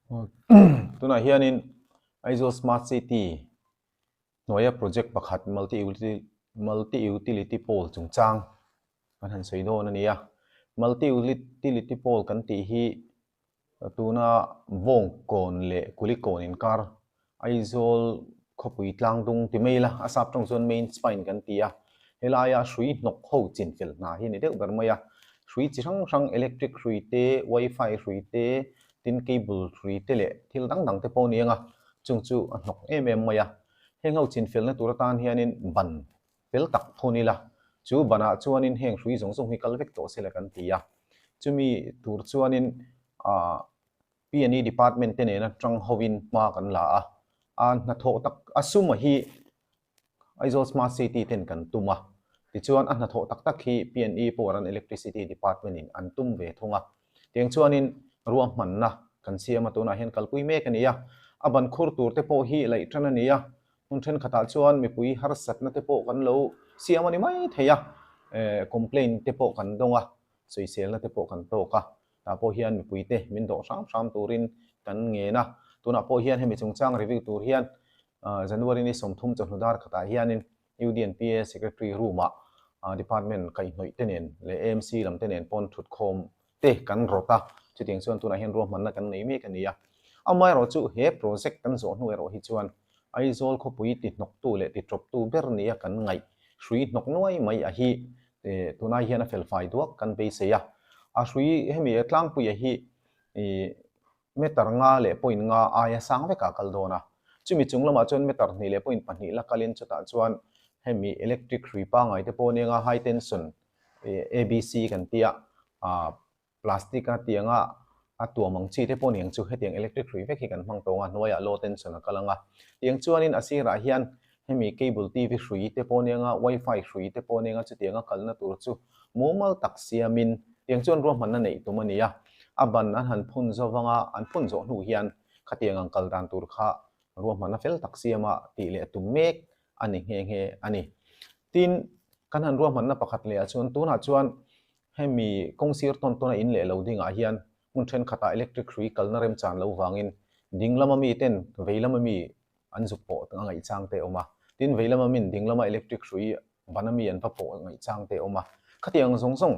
Tunah hianin Aizawl Smart City hnuaia project pakhat multi multi utility pole chungchang kan han sawi dawn a ni a. Multi utility pole kan tih hi tuna Bawngkawn leh Kulikawn inkar Aizawl khawpui tlangdung ti mai ila a sap tawng chuan main spine kan ti a, helaia hrui hnawk ho chin fel hna hi a ni deuh ber mai a, hrui chi hrang hrang electric hrui te, wifi hrui te, tin cable hrui te leh thil dang dang te pawh a ni ang a, chung chu a hnawk em em mai a, heng ho chin felna tur atan hianin ban fel tak phun ila, chu banah chuanin heng hrui zawng zawng hi kal vek tawh se la kan ti a, chumi tur chuanin ah. P&E Department te nena tang hovin hma kan la a, a hnathawh tak a suma hi Aizawl Smart City ten kan tum a, tichuan a hnathawh tak tak hi P&E Power and Electricity Department in an tum ve thung a. Tiang chuanin ruahmanna kan siam a, tunah hian kalpui mek a ni a, a ban khur tur te pawh hi laih tan a ni a, hmun thenkhatah chuan mipui harsatna te pawh kan lo siam a ni mai thei a, complaint te pawh kan dawng a, sawiselna te pawh kan tawk a. Tah pawh hian mipuite min dawh hram hram turin kan ngen a, tunah pawh hian hemi chungchang review tur hian January ni 30 chawhnu dar khatah hianin UDNPA Secretary room-ah Department kaihhnawih te nen leh AMC lam te nen pawn thutkhawm te kan rawt a, chutiang chuan tunah hian ruahmanna kan nei mek a ni a. Amaherawhchu he project kan zawh hnu erawh hi chuan Aizawl khawpui ti hnawktu leh ti tawptu ber nia kan ngaih hrui hnawk nuai mai a hi tunai hian a felfai duak kan beisei a. A hrui hemi tlangpuia hi meter nga leh point nga aia sang vekah a kal dawn a. Chumi chung lamah chuan meter hnih leh point pahnih la kalin chutah chuan hemi electric hrui pangngai te pawh nia high tension ABC kan tia Plastic a tianga a tuam ang chi te pawh niang chu hetiang electric hrui vek hi kan hmang tawng a, hnuaiah low tension a kal ang a. Tiang chuanin a sirah hian hemi cable TV hrui te pawh nianga wifi hrui te pawh nianga chutianga kalna tur chu mumal tak siamin tiang chuan ruahmanna neih tum a ni a. A ban an han phun zo vang a, an phun zawh hnu hian khatiang ang kal dan tur kha ruahmanna fel tak siama tih leh tum mek a ni nghe nghe a ni. Tin, kan han ruahmanna pakhat leh ah chuan tunah chuan Hemi kawng sir tawn tawna in leh lo dingah hian hmun thenkhatah electric hrui kalna remchan lo vangin ding lama mi ten vei lama mi an zuk pawh a ngaihchang te a awm a, tin vei lama min ding lama electric hrui bana mi an va pawh a ngaihchang te a awm a. Khatiang zawng zawng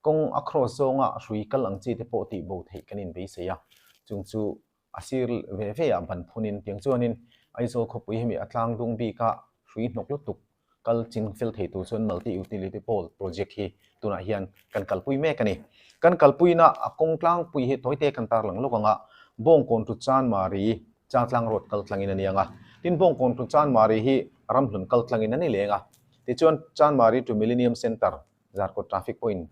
kawng a cross zawnga hrui kal ang chi te pawh tih bo theih kan inbeisei a, chung chu a sir ve ve ah ban phunin tiang chuanin Aizawl khawpui hemi a tlang dung bika hrui hnawk lutuk kal ching fel thei tur chuan Multi Utility Pole project hi tunah hian kan kalpui mek a ni. Kan kalpuina a kawng tlangpui hi tawite kan tarlang lawk ang a, Bawngkawn to Chanmari Chaltlang Road kal tlangin a ni ang a, tin Bawngkawn to Chanmari hi Ramhlun kal tlangin a ni leng a, tichuan Chanmari to Millennium Centre Zarkawt Traffic Point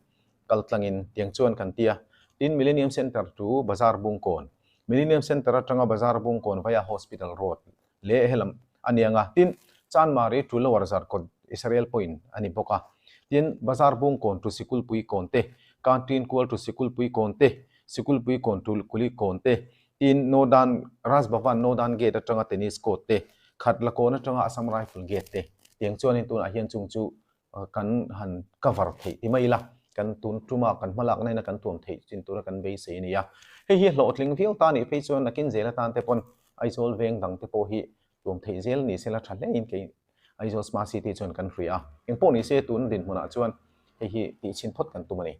kal tlangin tiang chuan kan ti a, tin Millennium Centre to Bazar Bungkawn, Millennium Centre atanga Bazar Bungkawn via Hospital Road leh helam a ni ang a, tin Chanmari to Lower Zarkawt Israel Point a ni bawk a, tin Bazar Bungkawn to Sikulpui Kawn te, Canteen Kual to Sikulpui Kawn te, Sikulpui Kawn to Kuli Kawn te, tin Northern Raj Bhavan Northern Gate atanga Tennis Court te, Khatla Kawn atanga Assam Rifle Gate te, tiang chuanin tunah hian chung chu kan han cover theih ti mai ila, kan tun tuma kan hmalakna ina kan tuam theih chin tura kan beisei a ni a. Hei hi hlawhtling viau ta nih phei chuan nakin zel atan te pawn Aizawl veng dang te pawh hi tuam theih zel ni sela tha hle in kei Aizawl Smart City chuan kan hria a. Engpawh ni se tun dinhmunah chuan hei hi tih chhin phawt kan tum a ni.